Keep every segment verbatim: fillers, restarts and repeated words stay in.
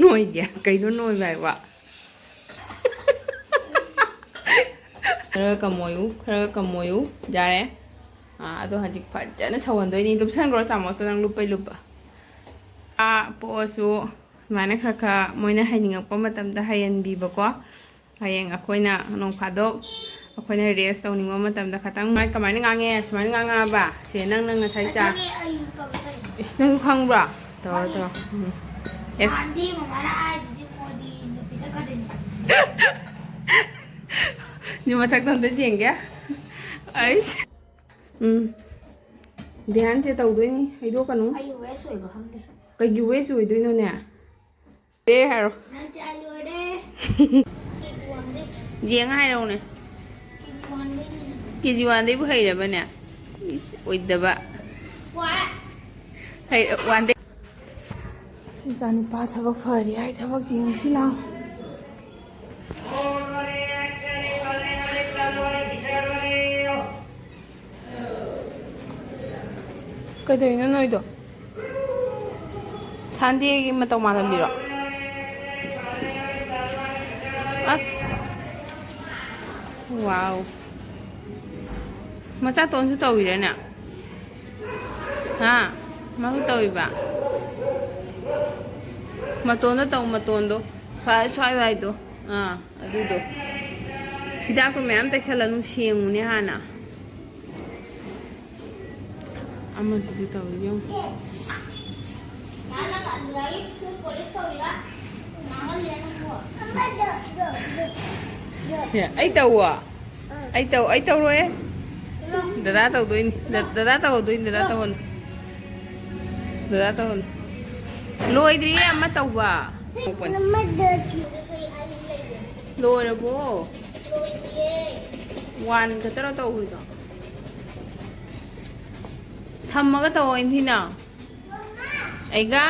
ꯅꯣꯏꯗꯦ꯫ ꯀꯩꯅꯣ ꯅꯣꯏꯕ ꯍꯥꯏꯕ? ꯈꯔꯒ ꯀꯝꯃꯣꯏꯌꯨ, ꯈꯔꯒ ꯀꯝꯃꯣꯏꯌꯨ꯫ ꯌꯥꯔꯦ꯫ ꯑꯥ, ꯑꯗꯣ ꯍꯧꯖꯤꯛ ꯐꯖꯅ ꯁꯧꯍꯟꯗꯣꯏꯅꯤ꯫ ꯂꯨꯞꯁꯟꯈ꯭ꯔꯣ ꯆꯥꯃꯁꯇꯣ ꯅꯪ ꯂꯨꯞꯄꯩ ꯂꯨꯞꯄ꯫ ꯑꯥ, ꯄꯣꯛꯑꯁꯨ ꯁꯨꯃꯥꯏꯅ ꯈꯔ ꯈꯔ ꯃꯣꯏꯅ ꯍꯩꯅꯤꯡꯉꯛꯄ ꯃꯇꯝꯗ ꯍꯩꯍꯟꯕꯤꯕꯀꯣ꯫ ꯍꯌꯦꯡ ꯑꯩꯈꯣꯏꯅ ꯅꯣꯡ ꯐꯥꯗꯣꯛ ꯑꯩꯈꯣꯏꯅ ꯔꯦꯁ ꯇꯧꯅꯤꯡꯕ ꯃꯇꯝꯗ ꯈꯇꯪ꯫ ꯃꯥꯏ ꯀꯃꯥꯏꯅ ꯉꯥꯡꯉꯦ? ꯁꯨꯃꯥꯏꯅ ꯉꯥꯡꯉꯛꯑꯕ? ꯁꯦ, ꯅꯪ, ꯅꯪ ꯉꯁꯥꯏ ꯆꯥ ꯑꯗꯨꯒꯤ ꯑꯩ ꯇꯧꯒꯦ ꯇꯧꯔꯤꯅꯦ꯫ ꯏꯁ, ꯅꯪꯁꯨ ꯈꯪꯕ꯭ꯔꯣ? ꯇꯧꯔꯣ, ꯈꯪꯉꯦ꯫ ꯇꯧꯔꯣ꯫ ꯎꯝ꯫ ꯑꯦ꯫ ꯅꯍꯥꯟꯗꯤ ꯃꯃꯥꯅ ꯍꯥꯏꯗꯨꯗꯤ ꯃꯣꯗꯤꯅ ꯄꯤꯊꯛꯀꯗꯣꯏꯅꯦ꯫ ꯅꯪ ꯃꯁꯛꯇꯣ ꯑꯝꯇ ꯌꯦꯡꯒꯦ꯫ ꯑꯩꯁ꯫ ꯎꯝ꯫ ꯙ꯭ꯌꯥꯟꯁꯦ ꯇꯧꯗꯣꯏꯅꯤ, ꯍꯩꯗꯣꯛꯀꯅꯨ꯫ ꯑꯩ ꯋꯦꯁ ꯑꯣꯏꯕ꯭ꯔꯥ ꯈꯪꯗꯦ꯫ ꯀꯩꯒꯤ ꯋꯦꯁ ꯑꯣꯏꯗꯣꯏꯅꯣꯅꯦ? ꯑꯦ ꯍꯥꯏꯔꯣ꯫ ꯅꯪ ꯆꯥ ꯂꯣꯏꯔꯦ꯫ ꯀꯦꯖꯤ ꯋꯥꯟꯗꯩ꯫ ꯌꯦꯡꯉ ꯍꯥꯏꯔꯛꯎꯅꯦ꯫ ꯀꯦꯖꯤ ꯋꯥꯟꯗꯩꯅꯤꯅꯦ꯫ ꯀꯦꯖꯤ ꯋꯥꯟꯗꯩꯕꯨ ꯍꯩꯔꯕꯅꯦ? ꯏꯁ, ꯑꯣꯏꯗꯕ꯫ ꯋꯥ꯫ ꯍꯩ, ꯋꯥꯟꯗꯩ꯫ ꯏꯆꯥꯅꯨꯄꯥ ꯊꯕꯛ ꯐꯔꯤ ꯍꯥꯏ ꯊꯕꯛ ꯌꯦꯡꯉꯨꯁꯤ ꯂꯥꯎ꯫ ꯀꯩꯗꯧꯔꯤꯅꯣ ꯅꯣꯏꯗꯣ? ꯁꯟꯗꯦꯒꯤ ꯃꯇꯧ ꯃꯥꯜꯍꯜꯂꯤꯔꯣ? ꯑꯁ꯫ ꯋꯥꯎ꯫ ꯃꯆꯥꯇꯣꯟꯁꯨ ꯇꯧꯔꯤꯔꯅꯦ? ꯍꯥ? ꯃꯥꯁꯨ ꯇꯧꯔꯤꯕ? ꯃꯇꯣꯟꯗꯣ ꯇꯧ, ꯃꯇꯣꯟꯗꯣ꯫ ꯁ꯭ꯋꯥꯏ, ꯁ꯭ꯋꯥꯏ ꯋꯥꯏꯗꯣ꯫ ꯑꯥ꯫ ꯑꯗꯨꯗꯣ꯫ ꯍꯤꯗꯥꯛꯇꯣ ꯃꯌꯥꯝ ꯇꯩꯁꯜꯂꯅꯨ, ꯁꯦꯡꯉꯨꯅꯦ ꯍꯥꯟꯅ꯫ ꯑꯃꯁꯤꯁꯨ ꯇꯧꯔꯤ ꯌꯦꯡꯉꯨ꯫ ꯁꯦ, ꯑꯩ ꯇꯧꯋꯣ? ꯑꯩ ꯇꯧ-, ꯑꯩ ꯇꯧꯔꯣꯏ꯫ ꯗꯗꯥ ꯇꯧꯗꯣꯏꯅꯤ꯫ ꯗ-, ꯗꯗꯥ ꯇꯧꯍꯧꯗꯣꯏꯅꯤ, ꯗꯗꯥ ꯇꯧꯍꯜꯂꯨ꯫ ꯗꯗꯥ ꯇꯧꯍꯜꯂꯨ꯫ ꯂꯣꯏꯗ꯭ꯔꯤꯌꯦ ꯑꯃ ꯇꯧꯕ꯫ ꯂꯣꯏꯔꯕꯣ? ꯋꯥꯟ ꯈꯛꯇꯔꯣ ꯇꯧꯈ꯭ꯔꯤꯗꯣ? ꯊꯝꯃꯒ ꯇꯧꯑꯣ, ꯏꯟꯊꯤꯅ꯫ ꯑꯩꯒ꯫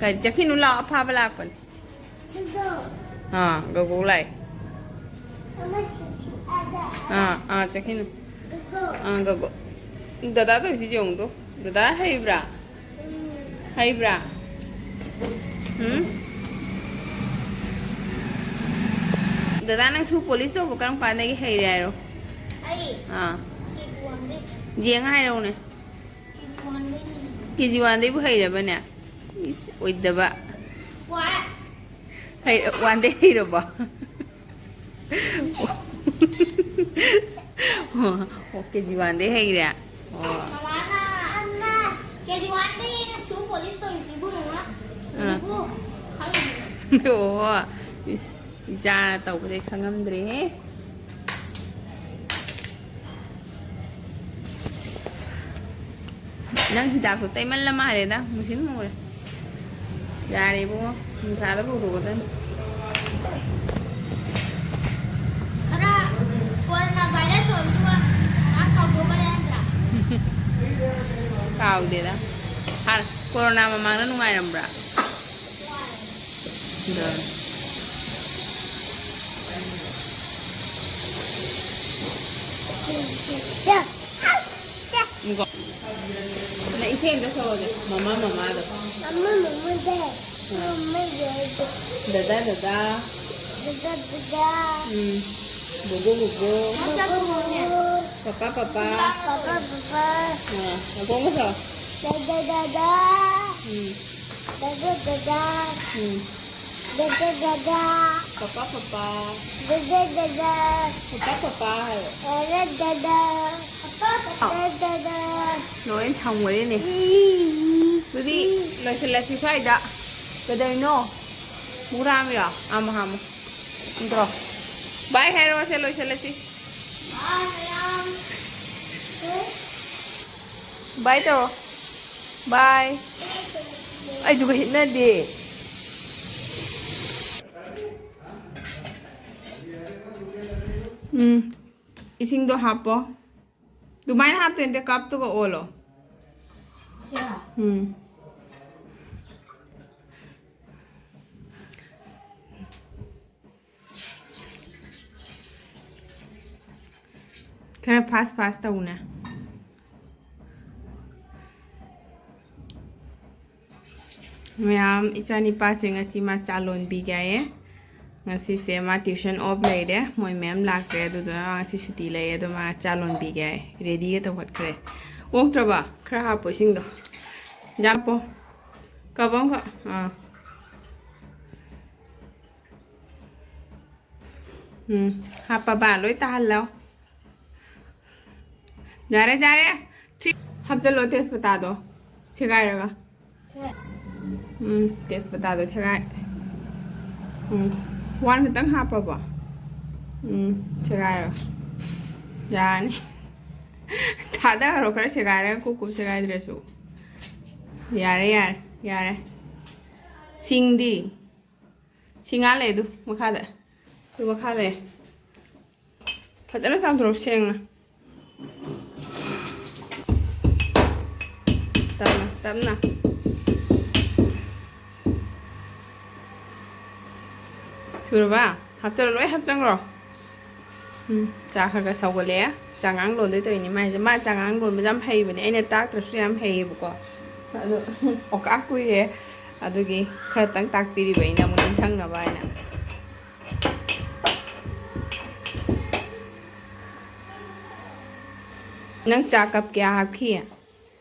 ꯀ-, ꯆꯠꯈꯤꯅꯨ, ꯂꯥꯛꯑꯣ, ꯑꯐꯥꯕ ꯂꯥꯛꯄꯅꯤ꯫ ꯑꯥ, ꯒꯧꯒꯧ ꯂꯥꯛꯑꯦ꯫ ꯑꯥ, ꯑꯥ, ꯆꯠꯈꯤꯅꯨ꯫ ꯑꯥ, ꯒꯧꯒꯧ꯫ ꯗꯗꯥ ꯇꯧꯔꯤꯁꯤ ꯌꯦꯡꯉꯨꯗꯣ꯫ ꯗꯗꯥ ꯍꯩꯕ꯭ꯔꯥ? ꯍꯩꯕ꯭ꯔꯥ? ꯎꯝ? ꯗꯗꯥ, ꯅꯪ ꯁꯨ ꯄꯣꯂꯤꯁ ꯇꯧꯕ ꯀꯔꯝ ꯀꯥꯟꯗꯒꯤ ꯍꯩꯔꯦ ꯍꯥꯏꯔꯣ? ꯑꯩ ꯑꯥ꯫ ꯀꯦ ꯖꯤ ꯋꯥꯟꯗꯩ꯫ ꯌꯦꯡꯉ ꯍꯥꯏꯔꯛꯎꯅꯦ꯫ ꯀꯦ ꯖꯤ ꯋꯥꯟꯗꯩꯅꯦ꯫ ꯀꯦ ꯖꯤ ꯋꯥꯟꯗꯩꯕꯨ ꯍꯩꯔꯕꯅꯦ? ꯏꯁ, ꯑꯣꯏꯗꯕ꯫ ꯋꯥ꯫ ꯍꯩ-, ꯋꯥꯟꯗꯩ ꯍꯩꯔꯕꯣ? ꯑꯣ, ꯑꯣ, ꯀꯦ ꯖꯤ ꯋꯥꯟꯗꯩ ꯍꯩꯔꯦ꯫ ꯑꯣ꯫ ꯃꯃꯥꯅ, ꯑꯃ, ꯀꯦ ꯖꯤ ꯋꯥꯟꯗꯩ ꯑꯩꯅ ꯁꯨ ꯄꯣꯂꯤꯁ ꯇꯧꯔꯤꯁꯤꯕꯨ ꯃꯃꯥ꯫ ꯑꯥ꯫ ꯁꯤꯕꯨ ꯈꯪꯗꯦ꯫ ꯑꯣ, ꯏꯁ, ꯏꯆꯥꯅ ꯇꯧꯕꯗꯩ ꯈꯪꯉꯝꯗ꯭ꯔꯦꯍꯦ꯫ ꯅꯪ ꯍꯤꯗꯥꯛꯇꯣ ꯇꯩꯃꯜꯂ ꯃꯥꯜꯂꯦꯗ, ꯃꯨꯁꯤꯟ ꯃꯨꯔꯦ꯫ ꯌꯥꯔꯦ ꯏꯕꯨꯡꯉꯣ, ꯅꯨꯡꯁꯥꯗ ꯐꯧꯗꯣꯛꯀꯗꯕꯅꯤ꯫ ꯈꯔ ꯀꯣꯔꯣꯅꯥ ꯚꯥꯏꯔꯁ ꯑꯣꯏꯕꯗꯨꯒ ꯉꯥꯏꯍꯥꯛ ꯀꯥꯎꯊꯣꯛꯈ꯭ꯔꯦ ꯅꯠꯇ꯭ꯔꯥ? ꯀꯥꯎꯗꯦꯗ꯫ ꯍꯥꯟ-, ꯀꯣꯔꯣꯅꯥ ꯃꯃꯥꯡꯗ ꯅꯨꯡꯉꯥꯏꯔꯝꯕ꯭ꯔꯥ? ꯅꯨꯡꯉꯥꯏꯔꯝꯃꯦ꯫ ꯑꯗꯨꯅꯤ꯫ ꯏꯀꯣ꯫ ꯅꯪ ꯏꯁꯩ ꯑꯝꯇ ꯁꯛꯑꯣꯁꯦ꯫ ꯃꯃꯥ, ꯃꯃꯥꯗꯣ꯫ ꯃꯃꯥ, ꯃꯃꯥꯗꯣ꯫ ꯑꯥ꯫ ꯃꯃꯥ, ꯃꯃꯥꯗꯣ꯫ ꯗꯗꯥ, ꯗꯗꯥ꯫ ꯗꯗꯥ, ꯗꯗꯥ꯫ ꯎꯝ꯫ ꯕꯣꯕꯣ, ꯕꯣꯕꯣ꯫ ꯕꯣꯕꯣ, ꯕꯣꯕꯣ꯫ ꯄꯄꯥ, ꯄꯄꯥ꯫ ꯄꯄꯥ, ꯄꯄꯥ꯫ ꯑꯥ, ꯅꯀꯣꯡꯒ ꯁꯛꯑꯣ꯫ ꯗꯗꯥ, ꯗꯗꯥ꯫ ꯎꯝ꯫ ꯗꯗꯥ, ꯗꯗꯥ꯫ ꯎꯝ꯫ ꯗꯗꯥ, ꯗꯗꯥ꯫ ꯄꯄꯥ, ꯄꯄꯥ꯫ ꯗꯗꯥ, ꯗꯗꯥ꯫ ꯄꯄꯥ, ꯄꯄꯥ ꯍꯥꯏꯌꯣ꯫ ꯗꯗꯥ, ꯗꯗꯥ꯫ ꯄꯄꯥ, ꯄꯄꯥ꯫ ꯗꯗꯥ, ꯗꯗꯥ꯫ ꯂꯣꯏ ꯊꯝꯈ꯭ꯔꯦꯅꯦ꯫ ꯎꯝ꯫ ꯑꯗꯨꯗꯤ ꯂꯣꯏꯁꯤꯜꯂꯁꯤ ꯁ꯭ꯋꯥꯏꯗ꯫ ꯀꯩꯗꯧꯔꯤꯅꯣ? ꯃꯨꯛ ꯍꯥꯝꯃꯤꯔꯣ? ꯍꯥꯝꯃꯣ, ꯍꯥꯝꯃꯣ꯫ ꯅꯠꯇ꯭ꯔꯣ? ꯕꯥꯏ ꯍꯥꯏꯔꯣꯁꯦ, ꯂꯣꯏꯁꯤꯜꯂꯁꯤ꯫ ꯕꯥꯏ ꯃꯌꯥꯝ꯫ ꯕꯥꯏ ꯇꯧꯔꯣ꯫ ꯕꯥꯏ꯫ ꯑꯩꯗꯨꯒ ꯍꯤꯠꯅꯗꯦ꯫ ꯎꯝ꯫ ꯏꯁꯤꯡꯗꯣ ꯍꯥꯞꯄꯣ꯫ ꯑꯗꯨꯃꯥꯏꯅ ꯍꯥꯞꯇꯣꯏ ꯅꯠꯇꯦ, ꯀꯞꯇꯨꯒ ꯑꯣꯜꯂꯣ꯫ ꯁꯤꯔꯥ? ꯎꯝ꯫ ꯈꯔ ꯐꯥꯁ ꯐꯥꯁ ꯇꯧꯅꯦ꯫ ꯃꯌꯥꯝ, ꯏꯆꯥꯅꯤꯄꯥꯁꯦ ꯉꯁꯤ ꯃꯥ ꯆꯥ ꯂꯣꯟꯕꯤꯒꯦ ꯍꯥꯏꯌꯦ꯫ ꯉꯁꯤꯁꯦ ꯃꯥ tuition off ꯂꯩꯔꯦ, ꯃꯣꯏ ꯃꯦꯝ ꯂꯥꯛꯇ꯭ꯔꯦ, ꯑꯗꯨꯗꯨꯅ ꯃꯥ ꯉꯁꯤ ꯁꯨꯇꯤ ꯂꯩꯌꯦ꯫ ꯑꯗꯣ ꯃꯥ ꯆꯥ ꯂꯣꯟꯕꯤꯒꯦ ꯍꯥꯏꯌꯦ, ꯔꯦꯗꯤꯒ ꯇꯧꯈꯠꯈ꯭ꯔꯦ꯫ ꯑꯣꯛꯇ꯭ꯔꯕ? ꯈꯔ ꯍꯥꯞꯄꯣ ꯏꯁꯤꯡꯗꯣ꯫ ꯌꯥꯄꯣ꯫ ꯀꯕꯝ ꯈ-, ꯑꯥ꯫ ꯎꯝ, ꯍꯥꯞꯄꯕ? ꯂꯣꯏ ꯇꯥꯍꯜꯂꯣ꯫ ꯌꯥꯔꯦ, ꯌꯥꯔꯦ꯫ ꯊ꯭ꯔꯤ-, ꯍꯥꯞꯆꯜꯂꯣ ꯇꯦꯖꯄꯇꯥꯗꯣ ꯁꯦꯒꯥꯏꯔꯒ꯫ ꯎꯝ, ꯇꯦꯖꯄꯇꯥꯗꯣ ꯁꯦꯒꯥꯏ꯫ ꯎꯝ, ꯋꯥꯟ ꯈꯛꯇꯪ ꯍꯥꯞꯄꯕꯣ? ꯎꯝ, ꯁꯦꯒꯥꯏꯔꯣ꯫ ꯌꯥꯔꯅꯤ꯫ ꯊꯥꯗꯔꯣ, ꯈꯔ ꯁꯦꯒꯥꯏꯔꯒ ꯀꯨꯞ ꯀꯨꯞ ꯁꯦꯒꯥꯏꯗ꯭ꯔꯁꯨ꯫ ꯌꯥꯔꯦ, ꯌꯥꯔꯦ, ꯌꯥꯔꯦ꯫ ꯁꯤꯡꯗꯤ? ꯁꯤ ꯉꯥ ꯂꯩ ꯑꯗꯨ ꯃꯈꯥꯗ꯫ ꯑꯗꯨ ꯃꯈꯥ ꯂꯩ꯫ ꯐꯖꯅ ꯆꯥꯝꯊꯣꯔꯛꯎ ꯁꯦꯡꯅ꯫ ꯇꯞꯅ, ꯇꯞꯅ꯫ ꯁꯨꯔꯕ? ꯍꯥꯞꯆꯜꯂꯣ, ꯂꯣꯏ ꯍꯥꯞꯆꯟꯈ꯭ꯔꯣ꯫ ꯎꯝ, ꯆꯥ ꯈꯔ ꯈꯔ ꯁꯧꯒꯠꯂꯛꯑꯦ꯫ ꯆꯉꯥꯡ ꯂꯣꯟꯗꯣꯏ ꯇꯧꯔꯤꯅꯤ ꯃꯥꯏꯁꯦ꯫ ꯃꯥ ꯆꯉꯥꯡ ꯂꯣꯟꯕꯁꯦ ꯌꯥꯝ ꯍꯩꯕꯅꯦ꯫ ꯑꯩꯅ ꯇꯥꯛꯇ꯭ꯔꯁꯨ ꯌꯥꯝ ꯍꯩꯌꯦꯕꯀꯣ꯫ ꯑꯗꯣ ꯑꯣꯀꯥ ꯀꯨꯏꯔꯦ꯫ ꯑꯗꯨꯒꯤ ꯈꯔꯇꯪ ꯇꯥꯛꯄꯤꯔꯤꯕ ꯑꯩꯅ ꯑꯃꯨꯛ ꯅꯤꯡꯁꯪꯅꯕ ꯍꯥꯏꯅ꯫ ꯅꯪ ꯆꯥ ꯀꯞ ꯀꯌꯥ ꯍꯥꯞꯈꯤ?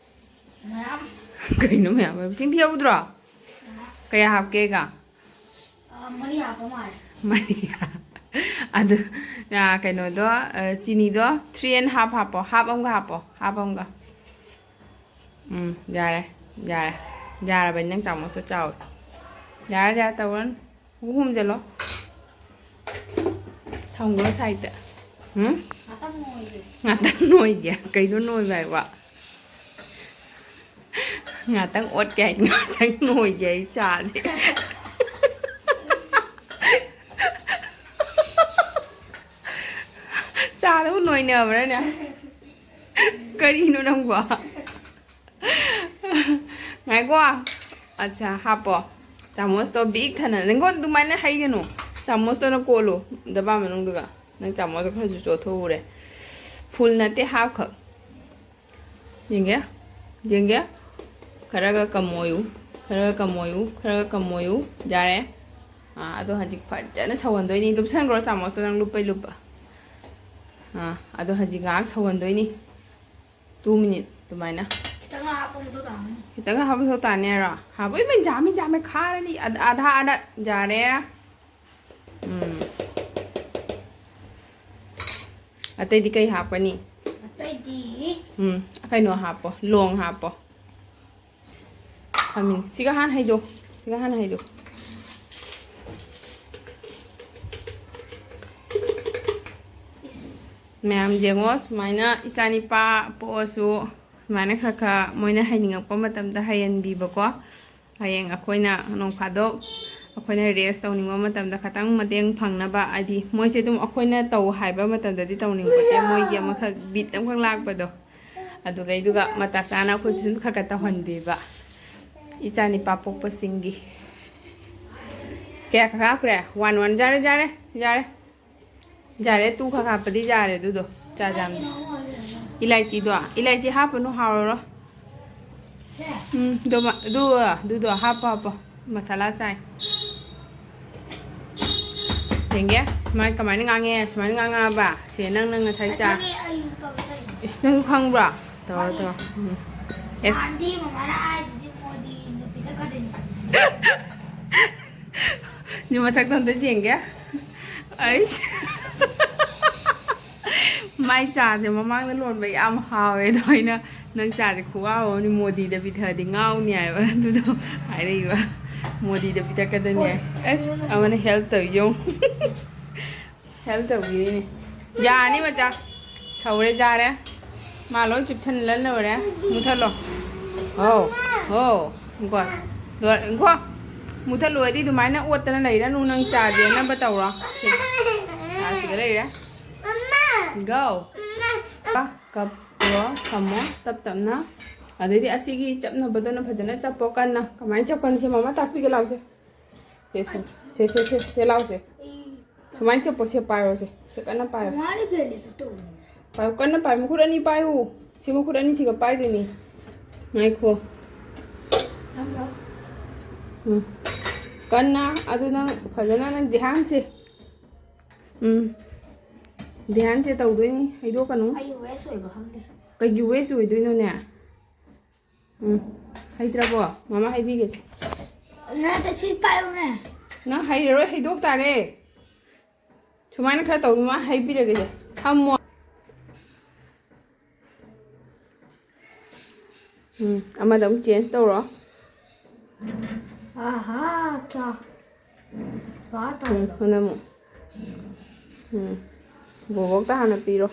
ꯃꯌꯥꯝ꯫ ꯀꯩꯅꯣ ꯃꯌꯥꯝ ꯍꯥꯏꯕ? ꯁꯤꯡ ꯄꯤꯍꯧꯗ꯭ꯔꯣ? ꯀꯌꯥ ꯍꯥꯞꯀꯦꯒ? ꯑ, ꯃꯔꯤ ꯍꯥꯞꯄ ꯃꯥꯜꯂꯦ꯫ ꯃꯔꯤ꯫ ꯑꯗꯨ, ꯑ, ꯀꯩꯅꯣꯗꯣ, ꯑ, ꯆꯤꯅꯤꯗꯣ three and half ꯍꯥꯞꯄꯣ, half ꯑꯃꯒ ꯍꯥꯞꯄꯣ, half ꯑꯃꯒ꯫ ꯎꯝ, ꯌꯥꯔꯦ, ꯌꯥꯔꯦ꯫ ꯌꯥꯔꯕꯅꯤ, ꯅꯪ ꯆꯥꯃꯁꯇꯣ ꯆꯥꯎꯋꯦ꯫ ꯌꯥꯔꯦ, ꯌꯥꯔꯦ, ꯇꯧꯔꯅꯨ꯫ ꯍꯨꯝꯖꯜꯂꯣ꯫ ꯊꯝꯈ꯭ꯔꯣ ꯁꯥꯏꯗ꯫ ꯎꯝ? ꯉꯥꯛꯇꯪ ꯅꯣꯏꯒꯦ꯫ ꯉꯥꯛꯇꯪ ꯅꯣꯏꯒꯦ? ꯀꯩꯅꯣ ꯅꯣꯏꯕ ꯍꯥꯏꯕ? ꯉꯥꯛꯇꯪ ꯑꯣꯠꯀꯦ ꯍꯥꯏ, ꯉꯥꯛꯇꯪ ꯅꯣꯏꯒꯦ ꯑꯩ ꯆꯥꯁꯦ꯫ ꯆꯥꯗꯕꯨ ꯅꯣꯏꯅꯕ꯭ꯔꯥꯅꯦ? ꯀꯔꯤꯅꯣ ꯅꯪꯕꯣ? ꯉꯥꯏꯈꯣ꯫ ꯑꯠꯁꯥ, ꯍꯥꯞꯄꯣ꯫ ꯆꯥꯃꯁꯇꯣ ꯕꯤꯛ ꯊꯟꯅ꯫ ꯅꯪꯉꯣꯟ ꯑꯗꯨꯃꯥꯏꯅ ꯍꯩꯒꯅꯨ꯫ ꯆꯥꯃꯁꯇꯣꯅ ꯀꯣꯠꯂꯨ꯫ ꯗꯕꯥ ꯃꯅꯨꯡꯗꯨꯒ꯫ ꯅꯪ ꯆꯥꯃꯁꯇꯣ ꯈꯔꯁꯨ ꯆꯣꯠꯊꯣꯛꯎꯔꯦ꯫ Full ꯅꯠꯇꯦ, half ꯈꯛ꯫ ꯌꯦꯡꯒꯦ? ꯌꯦꯡꯒꯦ? ꯈꯔꯒ ꯀꯝꯃꯣꯌꯨ꯫ ꯈꯔꯒ ꯀꯝꯃꯣꯌꯨ, ꯈꯔꯒ ꯀꯝꯃꯣꯌꯨ꯫ ꯌꯥꯔꯦ꯫ ꯑꯥ, ꯑꯗꯣ ꯍꯧꯖꯤꯛ ꯐꯖꯅ ꯁꯧꯍꯟꯗꯣꯏꯅꯤ꯫ ꯂꯨꯞꯁꯟꯈ꯭ꯔꯣ, ꯆꯥꯃꯁꯇꯣ ꯅꯪ ꯂꯨꯞꯄꯩ ꯂꯨꯞꯄ꯫ ꯑꯥ, ꯑꯗꯣ ꯍꯧꯖꯤꯛ ꯉꯥꯏꯍꯥꯛ ꯁꯧꯍꯟꯗꯣꯏꯅꯤ꯫ Two minute ꯑꯗꯨꯃꯥꯏꯅ꯫ ꯈꯤꯇꯪ ꯍꯥꯞꯄ ꯃꯊꯧ ꯇꯥꯔꯝꯒꯅꯤ꯫ ꯈꯤꯇꯪ ꯍꯥꯞꯄ ꯃꯊꯧ ꯇꯥꯅꯤ ꯍꯥꯏꯔꯣ? ꯍꯥꯞꯄ꯫ ꯏꯃꯩ, ꯌꯥꯝꯃꯤ, ꯌꯥꯝꯃꯤ, ꯈꯥꯔꯅꯤ꯫ ꯑꯗ-, ꯑꯗꯥ, ꯑꯗꯥ꯫ ꯌꯥꯔꯦ꯫ ꯎꯝ꯫ ꯑꯇꯩꯗꯤ ꯀꯩ ꯍꯥꯞꯀꯅꯤ? ꯑꯇꯩꯗꯤ ꯎꯝ, ꯀꯩꯅꯣ ꯍꯥꯞꯄꯣ, ꯂꯣꯡ ꯍꯥꯞꯄꯣ꯫ ꯈꯥꯃꯦꯟ꯫ ꯁꯤꯒ ꯍꯥꯟꯅ ꯍꯩꯗꯣ꯫ ꯁꯤꯒ ꯍꯥꯟꯅ ꯍꯩꯗꯣ꯫ ꯃꯌꯥꯝ ꯌꯦꯡꯉꯣ, ꯁꯨꯃꯥꯏꯅ ꯏꯆꯥ ꯅꯤꯄꯥ ꯄꯣꯛꯑꯁꯨ ꯁꯨꯃꯥꯏꯅ ꯈꯔ ꯈꯔ ꯃꯣꯏꯅ ꯍꯩꯅꯤꯡꯉꯛꯄ ꯃꯇꯝꯗ ꯍꯩꯍꯟꯕꯤꯕꯀꯣ꯫ ꯍꯌꯦꯡ ꯑꯩꯈꯣꯏꯅ ꯅꯣꯡ ꯐꯥꯗꯣꯛ ꯑꯩꯈꯣꯏꯅ rest ꯇꯧꯅꯤꯡꯕ ꯃꯇꯝꯗ ꯈꯇꯪ ꯃꯇꯦꯡ ꯐꯪꯅꯕ, ꯍꯥꯏꯗꯤ ꯃꯣꯏꯁꯦ ꯑꯗꯨꯝ ꯑꯩꯈꯣꯏꯅ ꯇꯧ ꯍꯥꯏꯕ ꯃꯇꯝꯗꯗꯤ ꯇꯧꯅꯤꯡꯕ ꯅꯠꯇꯦ, ꯃꯣꯏꯒꯤ ꯑꯃꯈꯛ beat ꯑꯃꯈꯛ ꯂꯥꯛꯄꯗꯣ, ꯑꯗꯨꯗꯩꯗꯨꯒ ꯃꯇꯥ ꯆꯥꯅ ꯑꯩꯈꯣꯏꯁꯨ ꯑꯗꯨꯝ ꯈꯔ ꯈꯔ ꯇꯧꯍꯟꯕꯤꯕ꯫ ꯏꯆꯥ ꯅꯤꯄꯥ ꯄꯣꯛꯄꯁꯤꯡꯒꯤ꯫ ꯀꯌꯥ ꯈꯛ ꯍꯥꯞꯈ꯭ꯔꯦ? One, one꯫ ꯌꯥꯔꯦ, ꯌꯥꯔꯦ, ꯌꯥꯔꯦ꯫ ꯌꯥꯔꯦ, two ꯈꯛ ꯍꯥꯞꯄꯗꯤ ꯌꯥꯔꯦ ꯑꯗꯨꯗꯣ꯫ ꯆꯥ ꯆꯥꯝꯅꯤ꯫ ꯏꯂꯥꯏꯆꯤꯗꯣ, ꯏꯂꯥꯏꯆꯤ ꯍꯥꯞꯄꯅꯨ, ꯍꯥꯎꯔꯔꯣꯏ꯫ ꯎꯝ, ꯑꯗꯨ ꯃ-, ꯑꯗꯨ, ꯑꯗꯨꯗꯣ ꯍꯥꯞꯄꯣ, ꯍꯥꯞꯄꯣ꯫ ꯃꯁꯥꯂꯥ ꯆꯥꯏ꯫ ꯌꯦꯡꯒꯦ꯫ ꯃꯥꯏ ꯀꯃꯥꯏꯅ ꯉꯥꯡꯉꯦ? ꯁꯨꯃꯥꯏꯅ ꯉꯥꯡꯉꯛꯑꯕ? ꯁꯦ, ꯅꯪ, ꯅꯪ ꯉꯁꯥꯏ ꯆꯥ-, ꯈꯪꯉꯦ, ꯑꯩ ꯇꯧꯒꯦ ꯇꯧꯔꯤꯅꯦ꯫ ꯏꯁ, ꯅꯪꯁꯨ ꯈꯪꯕ꯭ꯔꯣ? ꯇꯧꯔꯣ, ꯈꯪꯉꯦ꯫ ꯇꯧꯔꯣ꯫ ꯎꯝ꯫ ꯑꯦꯁ꯫ ꯅꯍꯥꯟꯗꯤ ꯃꯃꯥꯅ ꯍꯥꯏꯗꯨꯗꯤ ꯃꯣꯗꯤ ꯅꯨꯄꯤꯗ ꯀꯗꯣꯏꯅꯤ꯫ ꯅꯤ ꯃꯁꯛꯇꯣ ꯑꯝꯇ ꯌꯦꯡꯒꯦ꯫ ꯑꯩꯁ꯫ ꯃꯥꯏ ꯆꯥꯁꯦ ꯃꯃꯥꯡꯗ ꯂꯣꯟꯕ ꯌꯥꯝ ꯍꯥꯎꯋꯦ꯫ ꯑꯗꯣ ꯑꯩꯅ, "ꯅꯪ ꯆꯥꯁꯦ ꯈꯨꯍꯥꯎ ꯑꯃꯅꯤ, ꯃꯣꯗꯤꯗ ꯄꯤꯊꯛꯑꯗꯤ ꯉꯥꯎꯅꯤ" ꯍꯥꯏꯕ꯫ ꯑꯗꯨꯗꯣ ꯍꯥꯏꯔꯛꯏꯕ꯫ ꯃꯣꯗꯤꯗ ꯄꯤꯊꯛꯀꯗꯣꯏꯅꯤ ꯍꯥꯏ꯫ ꯑꯁ, ꯑꯃꯅ help ꯇꯧꯔꯤ ꯌꯦꯡꯉꯨ꯫ Help ꯇꯧꯕꯤꯔꯤꯅꯦ꯫ ꯌꯥꯔꯅꯤ ꯃꯆꯥ꯫ ꯁꯧꯔꯦ, ꯌꯥꯔꯦ꯫ ꯃꯥ ꯂꯣꯏ ꯆꯨꯞꯁꯟ ꯂꯜ ꯂꯣꯏꯔꯦ꯫ ꯃꯨꯊꯠꯂꯣ꯫ ꯍꯣ, ꯍꯣ꯫ ꯉꯥꯏꯈꯣ꯫ ꯂꯣꯏꯔꯦ꯫ ꯉꯥꯏꯈꯣ꯫ ꯃꯨꯊꯠꯂꯣꯗꯤ ꯑꯗꯨꯃꯥꯏꯅ ꯑꯣꯠꯇꯅ ꯂꯩꯔꯅꯨ, ꯅꯪ ꯆꯥ ꯌꯦꯟꯅꯕ ꯇꯧꯔꯣ꯫ ꯁꯦ꯫ ꯆꯥ ꯁꯤꯗ ꯂꯩꯔꯦ꯫ Go꯫ ꯀꯞꯄꯣ, ꯊꯝꯃꯣ, ꯇꯞ ꯇꯞꯅ꯫ ꯑꯗꯩꯗꯤ ꯑꯁꯤꯒꯤ ꯆꯞꯅꯕꯗꯨꯅ ꯐꯖꯅ ꯆꯞꯄꯣ ꯀꯟꯅ꯫ ꯀꯃꯥꯏꯅ ꯆꯞꯀꯅꯤ? ꯁꯦ, ꯃꯃꯥ ꯇꯥꯛꯄꯤꯒꯦ ꯂꯥꯎꯁꯦ꯫ ꯁꯦ, ꯁꯦ, ꯁꯦ, ꯁꯦ, ꯁꯦ, ꯁꯦ, ꯂꯥꯎꯁꯦ꯫ ꯁꯨꯃꯥꯏꯅ ꯆꯞꯄꯣ, ꯁꯦ ꯄꯥꯏꯔꯣ, ꯁꯦ, ꯁꯦ ꯀꯟꯅ ꯄꯥꯏꯔꯣ꯫ ꯃꯃꯥꯅ ꯐꯦꯜꯂꯤꯁꯨ ꯇꯧꯕꯅꯦ꯫ ꯄꯥꯏꯌꯨ, ꯀꯟꯅ ꯄꯥꯏꯌꯨ, ꯃꯈꯨꯠ ꯑꯅꯤ ꯄꯥꯏꯌꯨ꯫ ꯁꯤ ꯃꯈꯨꯠ ꯑꯅꯤꯁꯤꯒ ꯄꯥꯏꯗꯣꯏꯅꯤ꯫ ꯉꯥꯏꯈꯣ꯫ ꯊꯝꯃꯣ꯫ ꯎꯝ꯫ ꯀꯟꯅ ꯑꯗꯨ ꯅꯪ ꯐꯖꯅ ꯅꯪ ꯙ꯭ꯌꯥꯟꯁꯦ꯫ ꯎꯝ꯫ ꯙ꯭ꯌꯥꯟꯁꯦ ꯇꯧꯗꯣꯏꯅꯤ, ꯍꯩꯗꯣꯛꯀꯅꯨ꯫ ꯑꯩ ꯋꯦꯁ ꯑꯣꯏꯕ ꯈꯪꯗꯦ꯫ ꯀꯩꯒꯤ ꯋꯦꯁ ꯑꯣꯏꯗꯣꯏꯅꯣꯅꯦ? ꯎꯝ꯫ ꯍꯩꯇ꯭ꯔꯕꯣ? ꯃꯃꯥ ꯍꯩꯕꯤꯒꯦꯁꯦ꯫ ꯅꯠꯇꯦ, ꯁꯤ ꯄꯥꯏꯔꯨꯅꯦ꯫ ꯅꯪ ꯍꯩꯔꯔꯣꯏ, ꯍꯩꯗꯣꯛ ꯇꯥꯔꯦ꯫ ꯁꯨꯃꯥꯏꯅ ꯈꯔ ꯇꯧꯗꯨꯅ ꯍꯩꯕꯤꯔꯒꯦꯁꯦ꯫ ꯊꯝꯃꯣ꯫ ꯎꯝ, ꯑꯃꯗ ꯑꯃꯨꯛ ꯆꯦꯟꯖ ꯇꯧꯔꯣ꯫ ꯑꯍꯥ, ꯆꯥ꯫ ꯁ꯭ꯋꯥ ꯎꯝ, ꯇꯧꯔꯣ꯫ ꯍꯣꯏ, ꯑꯃꯨꯛ꯫ ꯎꯝ꯫ ꯕꯣꯕꯣꯛꯇ ꯍꯥꯟꯅ ꯄꯤꯔꯣ꯫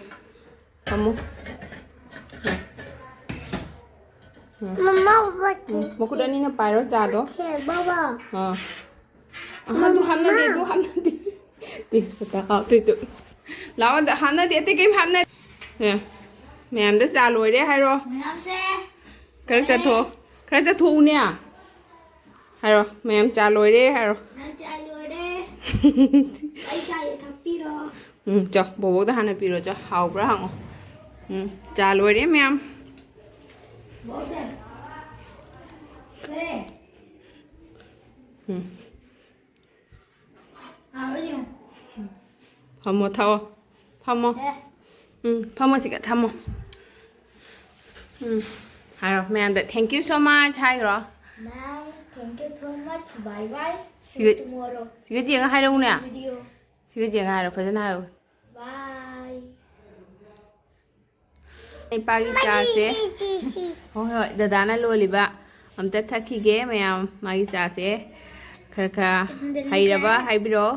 ꯊꯝꯃꯣ꯫ ꯎꯝ꯫ ꯃꯃꯥ, ꯎꯝ, ꯃꯈꯨꯠ ꯑꯅꯤꯅ ꯄꯥꯏꯔꯣ ꯆꯥꯗꯣ꯫ ꯁꯦ, ꯕꯕꯥ꯫ ꯑꯥ꯫ ꯑꯍꯥ, ꯑꯗꯨ ꯍꯥꯞꯅꯗꯦ, ꯑꯗꯨ ꯍꯥꯞꯅꯗꯦ꯫ ꯇꯦꯖꯄꯇꯥ ꯍꯥꯞꯇꯣꯏꯗꯨ꯫ ꯂꯥꯛꯑꯣ, ꯑꯗ ꯍꯥꯞꯅꯗꯦ, ꯑꯇꯩ ꯀꯩꯝ ꯍꯥꯞꯅꯗꯦ꯫ ꯑꯦ, ꯃꯌꯥꯝꯗ ꯆꯥ ꯂꯣꯏꯔꯦ ꯍꯥꯏꯔꯣ꯫ ꯃꯌꯥꯝꯁꯦ ꯈꯔ ꯂꯣꯏꯔꯦ꯫ ꯆꯠꯊꯣꯛꯑꯣ, ꯈꯔ ꯆꯠꯊꯣꯛꯎꯅꯦ꯫ ꯍꯥꯏꯔꯣ, ꯃꯌꯥꯝ ꯆꯥ ꯂꯣꯏꯔꯦ ꯍꯥꯏꯔꯣ꯫ ꯃꯌꯥꯝ ꯆꯥ ꯂꯣꯏꯔꯦ꯫ ꯑꯩ ꯆꯥꯁꯦ ꯊꯛꯄꯤꯔꯣ꯫ ꯎꯝ, ꯆꯣ, ꯕꯣꯕꯣꯛꯗ ꯍꯥꯟꯅ ꯄꯤꯔꯣ, ꯆꯣ, ꯍꯥꯎꯕ꯭ꯔꯥ ꯍꯪꯉꯣ꯫ ꯎꯝ, ꯆꯥ ꯂꯣꯏꯔꯦ ꯃꯌꯥꯝ꯫ ꯕꯣꯛꯁꯦ꯫ ꯁꯦ꯫ ꯎꯝ꯫ ꯍꯥꯎꯕ꯭ꯔꯥ ꯌꯦꯡꯉꯣ꯫ ꯐꯝꯃꯣ, ꯊꯛꯑꯣ꯫ ꯐꯝꯃꯣ꯫ ꯁꯦ꯫ ꯎꯝ, ꯐꯝꯃꯣ ꯁꯤꯒ, ꯊꯝꯃꯣ꯫ ꯎꯝ, ꯍꯥꯏꯔꯣ, ꯃꯌꯥꯝꯗ "Thank you so much" ꯍꯥꯏꯈ꯭ꯔꯣ꯫ Ma'am, thank you so much. Bye bye. See you tomorrow. ꯁꯤꯒ ꯌꯦꯡꯉ ꯍꯥꯏꯔꯛꯎꯅꯦ꯫ Video. ꯁꯤꯒ ꯌꯦꯡꯉ ꯍꯥꯏꯔꯣ, ꯐꯖꯅ ꯍꯥꯏꯔꯣ꯫ Bye. ꯏꯄꯥꯒꯤ ꯆꯥꯁꯦ꯫ ꯁꯤ, ꯁꯤ, ꯁꯤ, ꯁꯤ꯫ ꯍꯣꯏ, ꯍꯣꯏ, ꯗꯗꯥꯅ ꯂꯣꯜꯂꯤꯕ꯫ ꯑꯝꯇ ꯊꯛꯈꯤꯒꯦ ꯃꯌꯥꯝ, ꯃꯥꯒꯤ ꯆꯥꯁꯦ꯫ ꯈꯔ ꯈꯔ ꯍꯩꯔꯕ ꯍꯥꯏꯕꯤꯔꯣ꯫